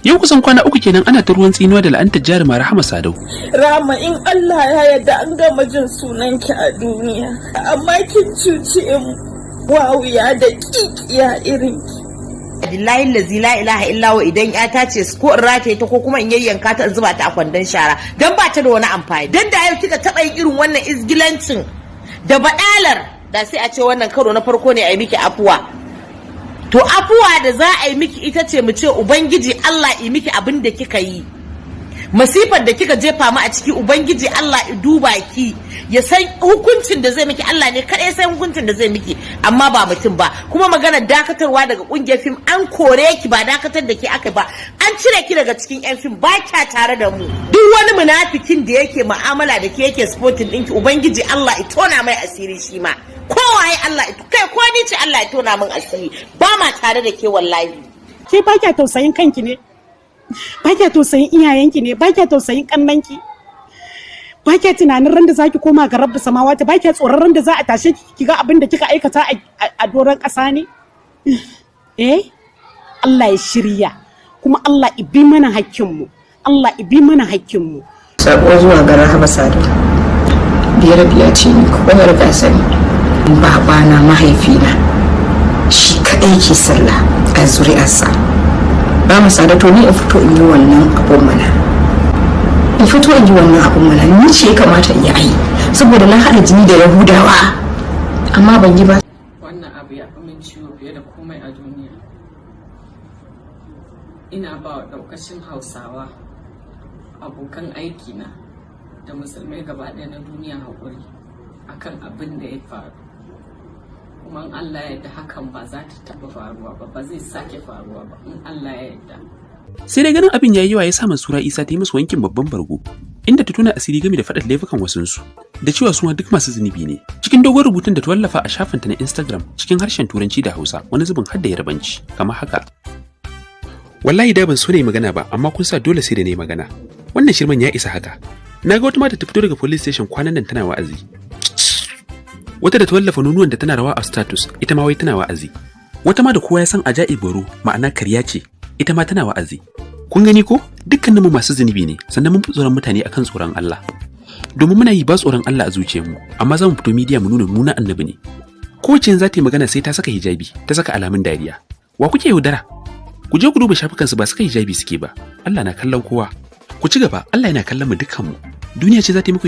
Yau kusan kwana 3 kenan ana ta ruwan tsinuwa da la'antar jaruma Rahama Sadau. Rama, in Allah ya yarda an gama jin sunanki a duniya, amma kin cuce mu, wawiya da kikiya irin ki. Billahi lazi la ilaha illa wa, idan ya ta ce ko in rataye ta ko kuma in yayyanka ta in zuba ta a kwandon shara, dan ba ta da wani amfani. Dan da yau kika taba yin irin wannan izgilancin da badalar, da sai a ce wannan karo na farko ne a yi miki afuwa. To afuwa da za a yi miki ita ce mu ce Ubangiji Allah yi miki abin da kika yi, masifar da kika jefa mu a ciki. Ubangiji Allah ya duba ki, ya san hukuncin da zai miki. Allah ne kaɗai san hukuncin da zai miki, amma ba mutum ba. Kuma maganar dakatarwa daga kungiyar fim, an kore ki, ba dakatar da ke aka ba. An cire ki daga cikin yan fim, ba kya tare da mu. Duk wani munafikin da yake mu'amala da ke, yake supporting ɗinki, Ubangiji Allah ya tona mai asiri shi ma. Kowaye Allah, kai, ko ni ce, Allah ya tona min asiri. Ba ma tare da ke wallahi. Ke ba kya tausayin kanki ne? Ba kya tausayin iyayenki ne? Ba kya tausayin kannanki? Ba kya tunanin ran da zaki koma ga Rabbi samawati? Ba kya tsoron ran da za a tashe ki, ki ga abin da kika aikata a doron ƙasa ne? Eh, Allah ya shirya, kuma Allah i bi mana hakkinmu, Allah i bi mana hakkinmu. Sako zuwa ga Rahama Sadau, biyar biya ce ni ko ya riga sani. Babana, mahaifina, shi kadai ke sallah a zuri'arsa. Rahama Sadau, to ni in fito in yi wannan abun mana, in fito in yi wannan abun mana. Ni ce ya kamata in yi ai, saboda na haɗa jini da Yahudawa, amma ban yi ba. Wannan abu ya fi min ciwo fiye da komai a duniya. Ina ba wa ɗaukacin Hausawa, abokan aikina, da Musulmai gaba ɗaya na duniya haƙuri akan abin da ya faru. Kuma in Allah ya yarda, hakan ba za ta taɓa faruwa ba, ba zai sake faruwa ba in Allah ya yarda. Sai dai ganin abin yayi yawa ya sa Mansura Isa ta yi musu wankin babban bargo, inda ta tuna asiri game da faɗin laifukan wasunsu, da cewa su ma duk masu zunubi ne. Cikin dogon rubutun da ta wallafa a shafinta na Instagram cikin harshen Turanci da Hausa, wani zubin har da Yarbanci, kamar haka: "Wallahi da ban so na yi magana ba, amma kun sa dole sai da na yi magana. Wannan shirman ya isa haka. Na ga wata mata ta fito daga police station kwanan nan tana wa'azi. Wata da ta wallafa nonuwan da tana rawa a status, ita ma wai tana wa'azi. Wata ma da kowa ya san aja'i baro, ma'ana karya ce, ita ma tana wa'azi. Kun gani ko? Dukkaninmu masu zunubi ne, sannan mun fi tsoron mutane akan tsoron Allah. Domin muna yi ba tsoron Allah a zuciyarmu, amma za mu fito media mu nuna mu na annabi ne. Kowace za ta yi magana sai ta saka hijabi, ta saka alamun dariya. Wa kuke yaudara? Ku je ku duba shafukansu, ba saka hijabi suke ba. Allah na kallon kowa. Ku ci gaba, Allah yana kallon mu dukkanmu. Duniya ce za ta yi muku"